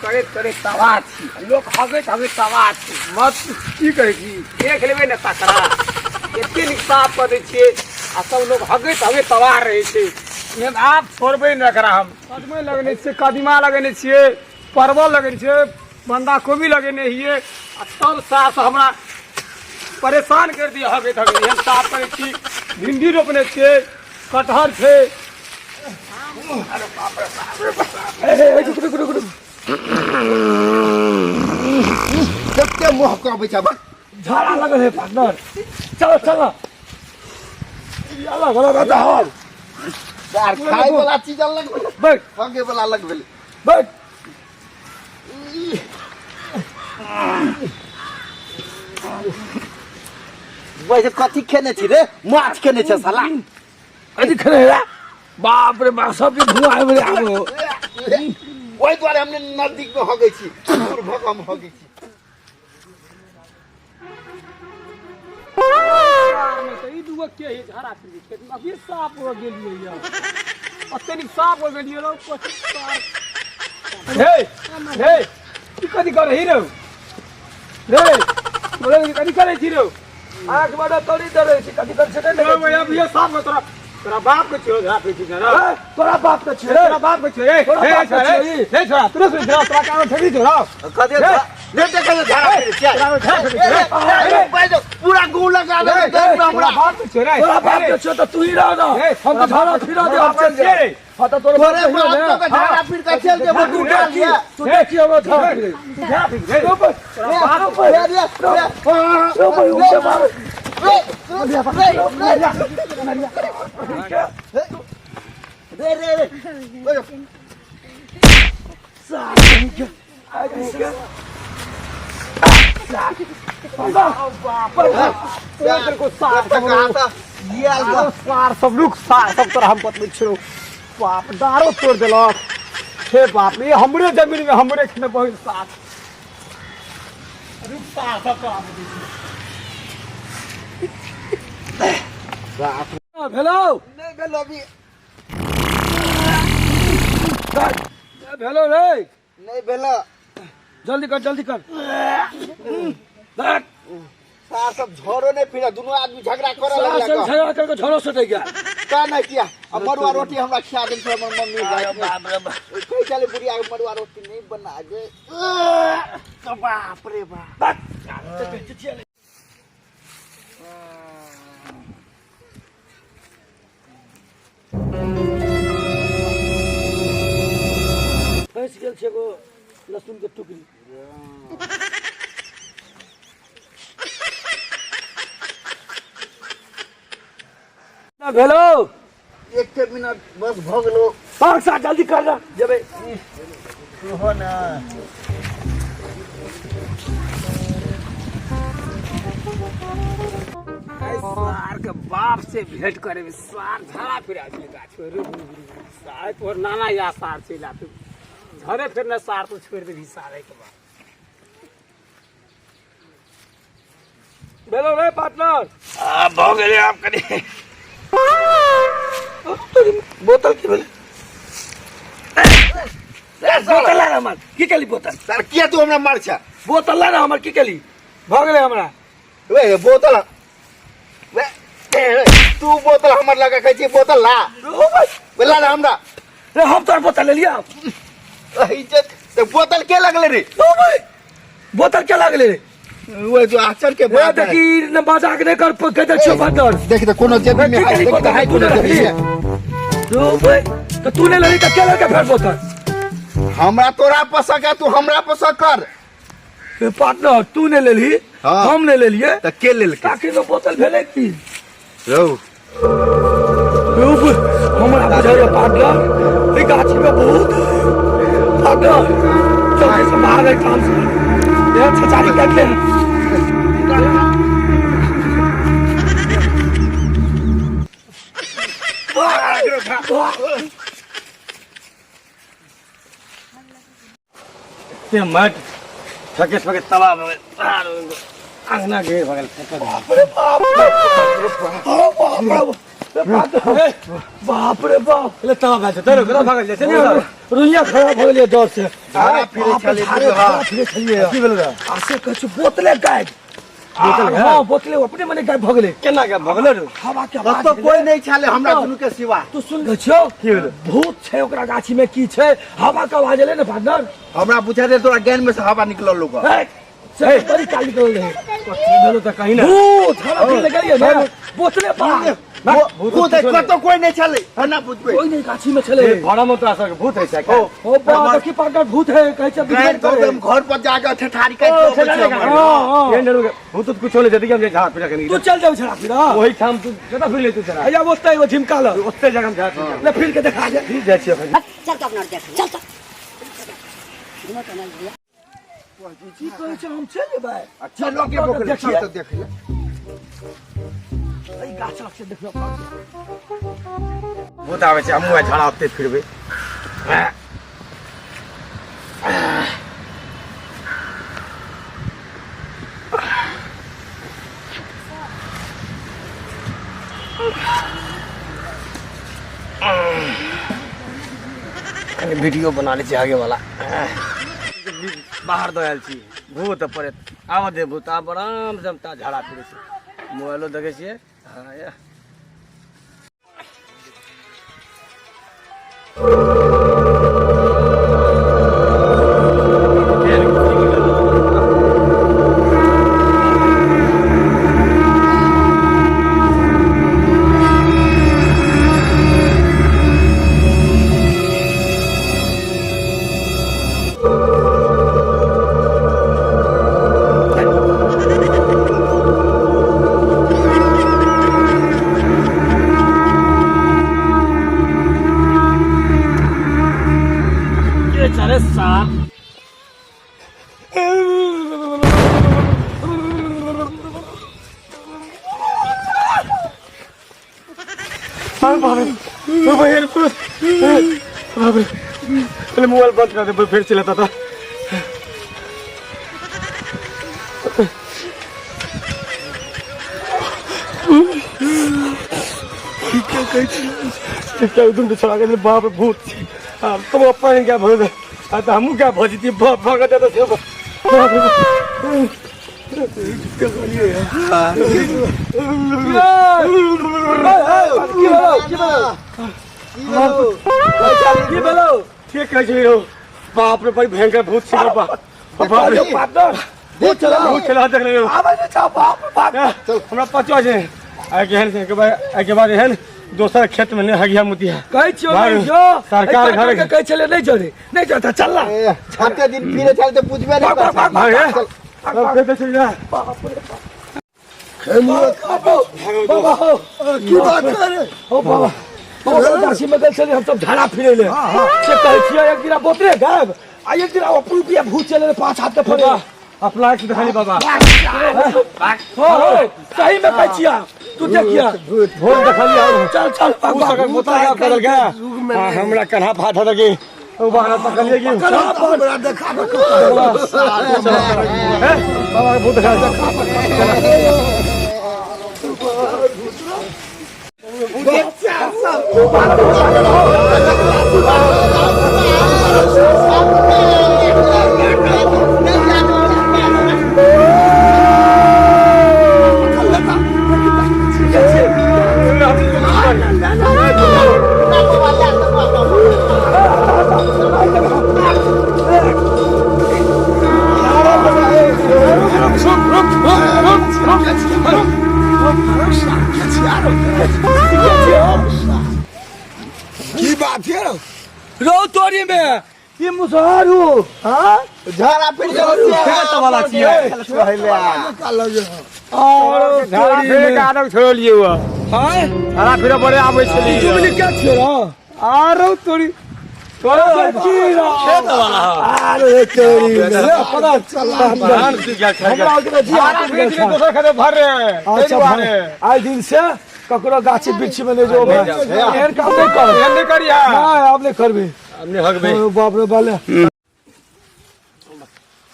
करैत करैत तबाह छी। लोक हगैत हगैत तबाह छी। मत की कहै छी, देख लेबै ने तकरा एते नीक साफ कऽ दै छियै आ सब लोक हगैत हगैत तबाह रहै छै। एहन आब छोड़बै ने एकरा। हम सजमनि लगेने छियै, कदीमा लगेने छियै, परवल लगेने छियै, बन्धा कोबी लगेने हियै आ सब साफ हमरा परेशान करि दिए हगैत हगैत। एहन साफ करै छी। भिंडी रोपने छियै, कटहर छै। रुक रुक रुक रुक, कते मोह कहबै छै बस। झाड़ा लगल है पार्टनर, चलो चलो, अलग अलग बताओ। यार, खाय वाला चीज अलग भेलै, बैठ। हगे वाला अलग भेलै। बैठ। वैसे कथी खेने छी रे? माछ खेने छै साला। कथी खेने रे? बाप रे बाप, सब चीज धुआं आबि गेलै आब। ओहि दुआरे हमने नजदीक में हगै छी, दूर भऽ कऽ हम हगै छी। ई दूगो के है झाड़ा फिर खेत में? अभी साफ हो गेलियै यार, अते नीक साफ हो गेलियै रौ। हे हे, की कथी कर रही रौ रे? बोले, कथी करै छी रौ? आँख बड़ा तोड़ी डरे छी, कथी कर छै नहीं? भैया भैया, साफ हो। तोरा तोरा बाप के छियो झाड़ा फिर छी ना? तोरा बाप के छियो। तोरा बाप के छियो रे। तोरा हे बाप के छोरा छियो। हे छोरा, तोरा सुन, तोरा कान ठेकी छोरा। कथी ले देखै छै झाड़ा फिरै छियै? तोरा झाड़ा फिरै छियै। पूरा गुड़ लगा दे देह में हमरा। तोरा बाप के छियो रे। तोरा बाप के छियो तऽ तू ही रह ना। हे, हम तऽ झाड़ा फिरा दे, हम चल रे। हाँ तऽ तोरा तोरे बाप के झाड़ा फिर के चल जेबो तू डाल दिया। तू देखी हमरा झाड़ा फिरे। तू झाड़ा फिर रे। रे रे रे रो भाई, उनसे मार। रे रे रे। तोरा को सार सब सार सब, रुक, सार सब तोरा हम बतबै छियौ। बाप, डारो तोड़ देलक। हे बाप रे, हमरे जमीन में हमरे खेने बहुत सार। रुक, सार सब तोरा बतबै छियौ। भेलो? नहि भेलो अभी। भेलो रे? नहि भेलो। जल्दी कर, जल्दी कर। बैठ। सार सब झोरो नहीं फिरे, दुनू आदमी झगड़ा करे सारा लगला। संग झगड़ा करके झोरो सटै गया। का नहीं किया। अब मरुआ रोटी हमरा खिया देल छै हमर मम्मी रात में। कहि चले बुढ़िया के मरुआ रोटी नहीं बना दे तो बाप रे बाप। फँसि गेल छै एगो लहसुन के टुकड़ी ना भेलो? एक मिनट बस भऽ गेलो। पाँच सात, जल्दी कर ना, जेबै। हो ना। सार के बाप से भेंट करे में सार झाड़ा फिरा छै गाछ पर। रुक रुक रुक, सार तोहर नाना या सार चलि आतौ झरे फेर ने। सार तू छोड़ि देबही सारे के बाद। भेलो रे पार्टनर? आ भऽ गेलै आब कनि। बोतल की भेलै? बोतल ला ना हमर, की केली बोतल? सर, किया तू हमरा मार छ? बोतल ला ना हमर, की केली? भऽ गेलै हमरा। वे बोतल वे ए, तू बोतल हमर लगा कहै छी बोतल ला। ओ भाई। वे ला ना हमरा। रे, हम तोहर बोतल लेलियै। इज्जत ते बोतल के लगले रे? ओ भाई, बोतल के लागले रे? वे जो आचर के ए बात है। देखी न, मजाक नहीं कर, कह दै छियौ पार्टनर। देख त कोनो जेबी में की है करी देख त बोतल? है तू कोनो नहीं जेबी रखली। में। ओ भाई, तो तू नहीं लेली तऽ के लेलकै फेर बोतल? हमरा तोरा पसंद है, तू हमरा पसंद कर। ए पार्टनर, तू नहीं लेली। हाँ। हम नहीं लेलिए। त के लेलकै? आखिर में बोतल भेलै की? रौ। रूप हमरा बुझाइए पार्टनर, ई गाछी में बहुत पार्टनर, जल्दी से भाग एहिठाम से। ये छचारी काटि ले। ते मट थके थके तबाह भऽ गेल, अंगना घेर भऽ गेल। बाप रे बाप, ओ बाप रे। बाप रे बाप। ले तवा भाग जेतै रे, कतऽ भागल जाइ छै ने? रुइया खराब हो गेलै डर से। झाड़ा फिरे छलै। झाड़े हँ। फिरे छलियै। की भेल रे? आ से कहै छै बोतले गायब। बोतल गायब? हँ, बोतले अपने मने गायब भऽ गेलै। केना के भगलो रे? हवा के आवाज कतौ भेलै। कोई नहीं छलै हमरा दुनू के सिवा। तू सुन लै छियौ? की भेलै? भूत छै ओकरा गाछी में, की छै? हवा के आवाज एलै ने पार्टनर। हमरा बुझा दे तोरा ज्ञान में से हवा निकलल लोग। हे, से बड़ी काल निकलल रहै। कथी भेलो तऽ कही ने। भूत हवा फिर लगलियै ने बोतले पर। भूत है, कतौ कोई नहीं छलै, केना बुझबै? कोई नहीं गाछी में छलै। ए, भरम तोरा सबके भूत है छै का? ओ, ओ बाप, देखी पार्टनर, भूत है कहै छै। गारि बिगड़ि दऽ करे। देम, घर पर जाके ठेठारी काटि ओ, कऽ अबै ठेठारी छी काटि। हमर। हँ, हँ। एहन डरू के भूत उत कुछो नहि छै, देखियौ हम जे झाड़ फिरै कनी। तू चल जाऊ छड़ा फिर। हाँ। ओहि ठाम तू कतऽ फिर ले तू जरा? हैया ओतै ओ झिमका लग। ओते जगह हम झाड़ फिरै। ले फिर के देखा दे। फिर जाइ छियै भाई। चल तो अपना देख, चल चल घुमो तो नहीं लिया। की कहै छै, हम चलि जेबै। अच्छा लगे भऽ गेलै, चल तऽ देख ले। एहि गाछ लग से देखियौ। भूत आबै छै, हमहूँ आइ झाड़ा ओते फिरबै। कनि वीडियो बना लै छी आगे वाला। बाहर दऽ आयल छी भूत पड़े, आबऽ दे भूत, आब आराम से हम ता झाड़ा फिरै छी, मोबाइलो देखै छियै। हाँ, या। चले साल बाप रे, पहले मोबाइल बंद कर दे, फिर चिल्लाता था। क्या कहै छी, क्या उधर छोड़ा के, बाप रे, भूत छी। आ तुम अपन क्या भऽ गेल? आ तऽ हमहूँ क्या भऽ जैतियै, भागत जाता से। बाप रे, की भेलौ? की भेलौ? की भेलौ? ठीक कहै छी रौ, बाप रे, बड़ी भयंकर भूत छै रे, बाप बाप रे। पार्टनर, भूत चला। भूत चला, देख ले। आबै नहि छौ, बाप बाप। हमरा पचो छै आइ के एहन के बाद, आइ के बाद एहन दोसर खेत में नहि हगिया मुतिया। कहै छियौ भाई, नहि जो। सरकार एहि घर के कहै छलै नहि जो रे, नहि जो तऽ चल ना। ए, कते दिन फिरे छल तऽ बुझबे नहि भाग, भाग, करतै। भाग, भाग, चल। अब फेर चलि जा। बाबा बाबा हो, की बात करे? हो बाबा बाबा, गाछी में गेल छलियै हम सब झाड़ा फिरै ले, से कहै छियै एक दिना बोतरे गायब आ एक दिना ओ पुरुपिया भूत चले रहे, 5 हाथ के फड़े। अपना आँखि देखली बाबा? हो हो, सही में कहै छियै, तू देखिया। भोर देखलियै। चल चल, भाग, उ भाग। सकर बोतल गायब करल गया, हाँ, हमरा कन्हा फाट दे ओ बाहर पकड़लियै कि कन्हा पर। हे, बाबा के भूत देखा। की बात है? रौ तोरी में ई मुसहर हो। हाँ? झाड़ा फिर खेत वाला छियै। और झाड़ा तोरी फिरे में। के आदत छोड़लियै हुआ। हाँ? झाड़ा फिरे बड़े आबै छलियै। जुबली क्या छियो रो? आरो तोरी तोरा की रो? खेत वाला अरे तोरी में। ले, पकड़। धान सीख गेल छै। हमरा ओकरा जी झाड़ा फिरे छलियै दोसर खेते भर रे। अच्छा भाई, आइ दिन से ककरो गाछी वृक्षी में नहीं जो भाई, एहन काम नहीं कर। एहन नहि करिया। नहीं, आब नहीं करबी। हमने हकबे। ओ बाप रे बाले।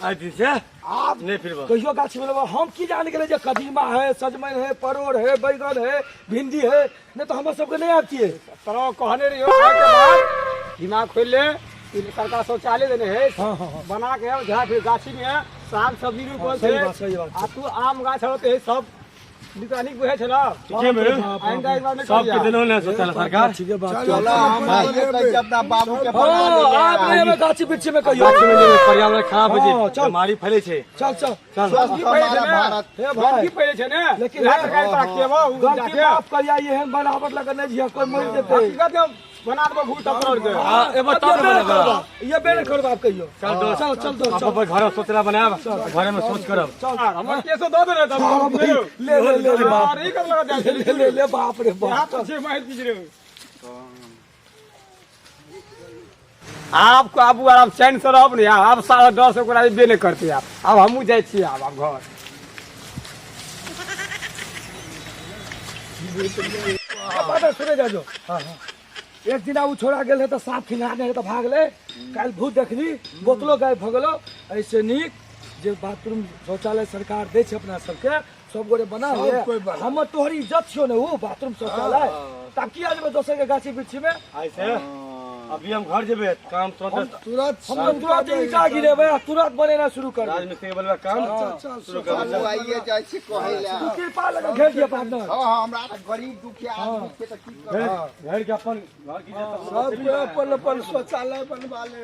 आइ दिन से आब नहीं फिरबो। कहियो गाछी में लेबै। हम की जान गेलै जे कदीमा है, सजमनि है, परोड़ है, बैगन है, भिंडी है, नहीं तो हमर सबके नहीं आबतियै। तोरा कहने रहियो खाय के बाद दिमाग खोलि ले, ई सरकार शौचालय देने है। हाँ, हाँ, हाँ। बना के जहाँ फिर गाछी में है, साग सब्जी रोपल सही छै। बात, सही बात। आ तू आम गाछ हौ तऽ सब निक बुझै छै ना। ठीके में आइंदा एक बार नहीं सबके करिया। देलो ने शौचालय सरकार। ठीके बात। चलो हम आइए कहै छी अपना बाबू के बना हाँ, देबै। आब नहीं हमें गाछी वृक्षी में कहियो। गाछी में जेबै, पर्यावरण खराब हो हाँ, छै, चल। बीमारी फैले छै। चल चल। चल। स्वस्थ हमारा भारत। हे भाई, गंदगी फैले छै ने। लेकिन इएह सरकार तोरा खेबौ, उ गलती जाके। माफ करिया, एहन बनावट लगने छियै, कोई मरि जेतै। हकीकत में बना देबो भूत सब तोड़ के। आ, एबो अब तब ये बेर बनेबै। करबा, ये बेर करबा आब कहियो। चल दोस्त। चल चल दोस्त, आप चल। अपन घर शौचालय बनायब, घरे में शौच करब। चल। हमर केसो दऽ देने तब। हाँ, भाई, ले ले ले ले बाप। अरे, ई कब लगा जाइ छै? ले ले ले बाप रे यहाँ बाप। पर छै मारि पीट रे। आपको आबू आराम चैन से रहब ने, आब सारा डर से ओकरा अयबे नहि करतै। आब आब हमहूँ जाइ छियै आब आब घर। बात सुने जा जो। एक दिन उ छोड़ा गेल रहे तऽ साँप खिंघारने रहे तऽ भागलै। काल्हि भूत देखली, बोतलो गायब भऽ गेलो। ऐसे नीक जे बाथरूम शौचालय सरकार दै छै अपना सबके, सब गोरे बना ले। हमर तोहर इज्जत छियौ ने उ बाथरूम शौचालय। तब किया जेबै दोसर के गाछी वृक्षी में? ऐसे अभी हम घर जेबै, काम तुरंत। तुरंत हम तो तुरंत ईंटा गिरेबै आ तुरंत बनेना शुरू करबै। राजमिस्त्री के बोलबै काम शुरू करबै। चलू आइए जाइ छी कहै लए। तू कृपा लगा घेर दिया पार्टनर। हँ हँ, हमरा तऽ गरीब दुखिया आदमी के तऽ की करब। घर के अपन घर की सबके अपन अपन शौचालय बनवा ले।